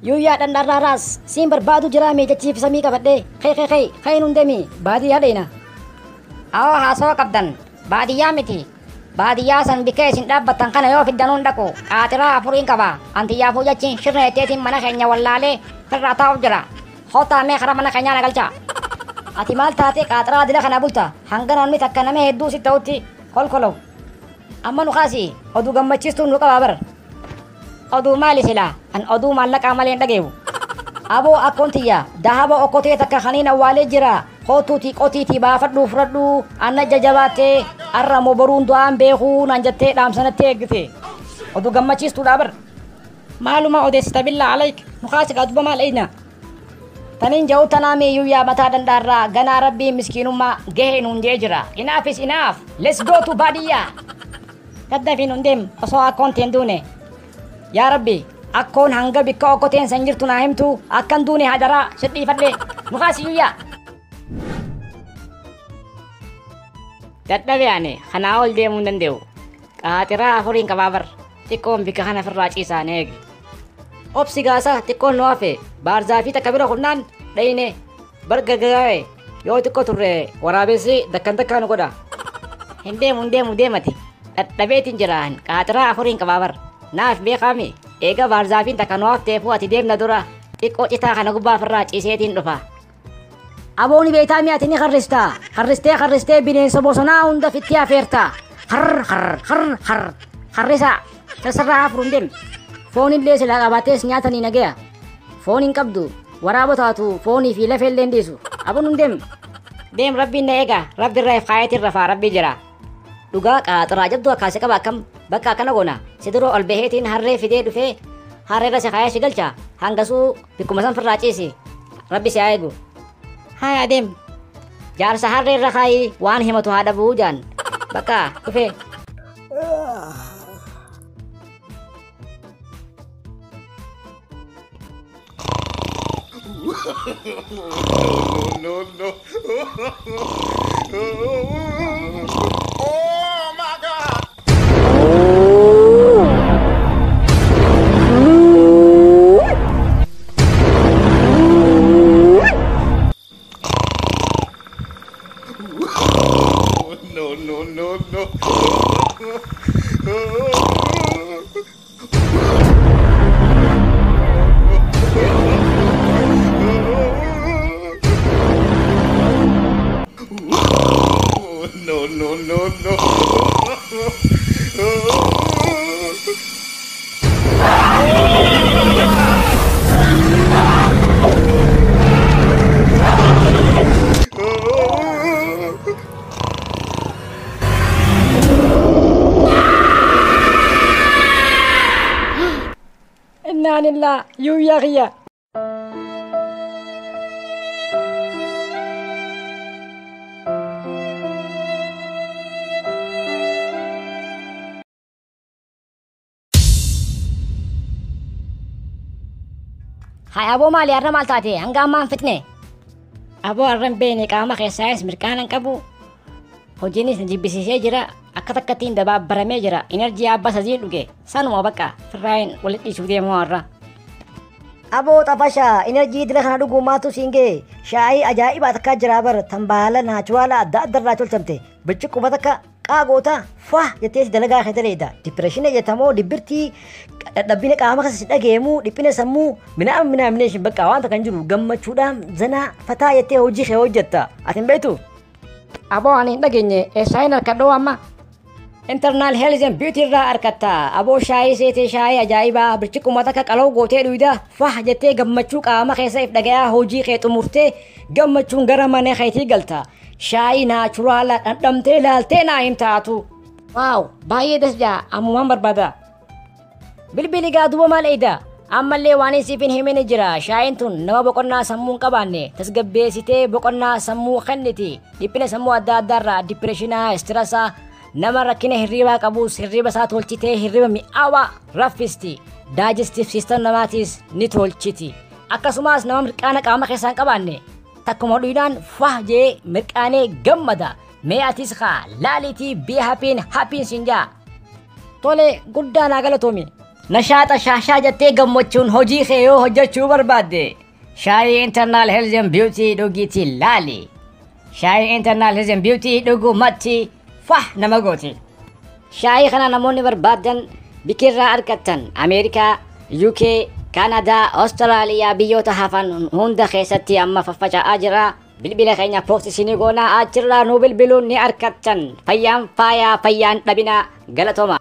Yuuyyaa dhandharraaraas siin barbaadu jiraa meejachiif samii qabadhee kee kee kee kee nun deemi baadiyyaa dheena. Awoo haasawaa qabdan baadiyyaa miti. Baadiyyaa san bikka isin dhaabbattan kana yoo fiddanuun dhaqu qaaxiraa afuriin qaba. Antiyyaafuu jechiin shirna jetteetiin mana keenya wallaalee firraa taa'uuf jira. Kottaa mee karaa mana keenyaa na galcha. Ati maal taatee qaaxiraa dila kana bulta hanga namni takka nama hedduu si ta'utti kolkolow. Amma nu kaasi oduu gammachiistuun nu qabaa bar. Oduu maali silaa? An oduu maallaqaa malee hin dhageewu. Aboo akkoon tiyya dahaba okkotee takka kaniin awwaalee jira. Kootuutii qotiitii baafadhuu fudhadhuu anna jajabaattee arra moo boruun du'aan beekuu naan jettee dhaamsanatti eeggite. Oduu gammachiistuudha bar. Maaluma odeessita billaa alayk nu kaasi gaa dubba maal eeyna? Taniin ja'u tanaa miiyyuu mataa danda'arraa ganaa rabbii miskiinummaa gahee nuun jee jira. Enough is enough. Let's go to baadiyyaa. Daddafiin hun deem osoo akkoon teen duune. Yaa Rabbi akkoon hanga bikka okkoteen san jirtu naa himtu akkan duune hadaraa sidhiifadhe nu kaasi yuuyyaa. Dadhabe ani kanaa ol deemuu hin danda'u. Qaaxiraa afuriin qabaa bar. Xiqqoon bikka kana firraa ciisaa na eegi. Obsi gaasa xiqqoon nu hafe baarzaafii takka bira kunnaan dhayine bar gaggagaa'e yoo xiqqoo turre waraabessi dakkan takkaa nu godha. Hin deemu hin deemu deemati. Dadhabeetiin jiraan qaaxiraa afuriin qabaa bar. Naaf beekami eega baarzaafiin takka nu hafteefuu ati deemna dura xiqqoo citaa kana gubbaa firraa ciiseetiin dhufa. Abooni beektaa mi'aati ni harrista. Harristee harristee bineensa bosonaa hunda fitti afeerta. Har har har har harrisa sasarraa hafuun deem. Foon illee silaa qabaatees nyaatanii nagaya. Foon hin qabdu waraaba taatu foonii fi lafee illee hin dhiisu. Aboon hin deem. Deem rabbiin na eega rabbi irraa kaayatiin rafaa rabbi jira. Dhugaa qaaxiraa jabduu akkaasii qaba akkam bakka akkana goona. Si duroo ol baheetiin harree fidee dhufee harreerra si kaayee si galcha. Hangasuu bikkuma san firraa ciisi. Rabbi si haa eegu. Haa adeem. Jaarsa harree irra kaayii waan himatu haa dhabuu jaan. Bakka dhufee. No, no. Oh my God! No, no, no, no. No, no, no, no. Innaa lillaa yuuyyaa kiyya. Hai aboo maali har'a maal taate hanga ammaa hin fixne? Aboo har'a hin beekne qaama keessaayis mirqaana hin qabu. Hojiinis na jibbisiisee jira. Akka takkattiin dabaabbaramee jira. Inerjii abbaa sadiin dhuge. Sanuma bakka firraayin walitti dhiisuuf deemu har'a. Aboo xafashaa inerjii dila kana dhuguu maatu siin ga'e shaayii ajaa'ibaa takkaa jiraa bar tan baala naachuraala adda adda irraa tolchamte birciqquma takka qaagoota faa jettee si dalagaa kee daleeda dipireeshina jettamoo dibbirtii dadhabbina qaama keessa si dhageemu dhiphina sammuu minaan minaamineeshin bakka waan takka hin jiru gammachuudhaan zanaa fataa jettee hojii kee hojjetta ati hin beektu. Aboo ani hin dhageenye eessaayin harkadhoo amma? Internal Health and Beauty irraa argatta. Aboo shaayii seetee shaayii ajaa'ibaa birciqquma takka qaloo gootee dhuyda fah jettee gammachuu qaama keessa if dhagayaa hojii kee xumurtee gammachuun gara mana keetii galta. Shaayii naachuraala dhandhamtee ilaaltee naa hin taatu. Waaw baay'ee das jaa ammumaan barbaada. Bilbili gaa duuba maal eeyda? Ammallee waan isiif hin himine jira. Shaayiin tun nama boqonnaa sammuu hin qabaanne tasgabbeessitee boqonnaa sammuu kenniti. Dhiphina sammuu adda addaarraa dipireeshinaa, istirasaa nama rakkina hirribaa qabus hirriba isaa tolchitee hirriba mi'aawaa raffisti. Digestive system namaatiis ni tolchiti. Akkasumas nama mirqaana qaama keessaa hin qabaanne takkuma dhuydhaan fah jee mirqaanee gammada. Mee atis haa laaliitii be happy happy siin jaa. Tole guddaa naa galatoomi. Nashaaxa shaashaa jettee gammachuun hojii kee yoo hojjechuu barbaadde, shaayii Internal Health and Beauty dhugiitii laali. Shaayii Internal Health and Beauty dhugumatti fah nama gooti. Shaayii kana namoonni barbaadan bikirraa argattan Ameerikaa, UK, Kaanadaa, Awustiraaliyaa biyyoota hafan hunda keessatti amma faffaca'aa jira. Bilbila keenya post isinii goonaa, achirraa nu bilbiluun ni argattan. Fayyaan faayaa, fayyaan dhabinaa, galatooma.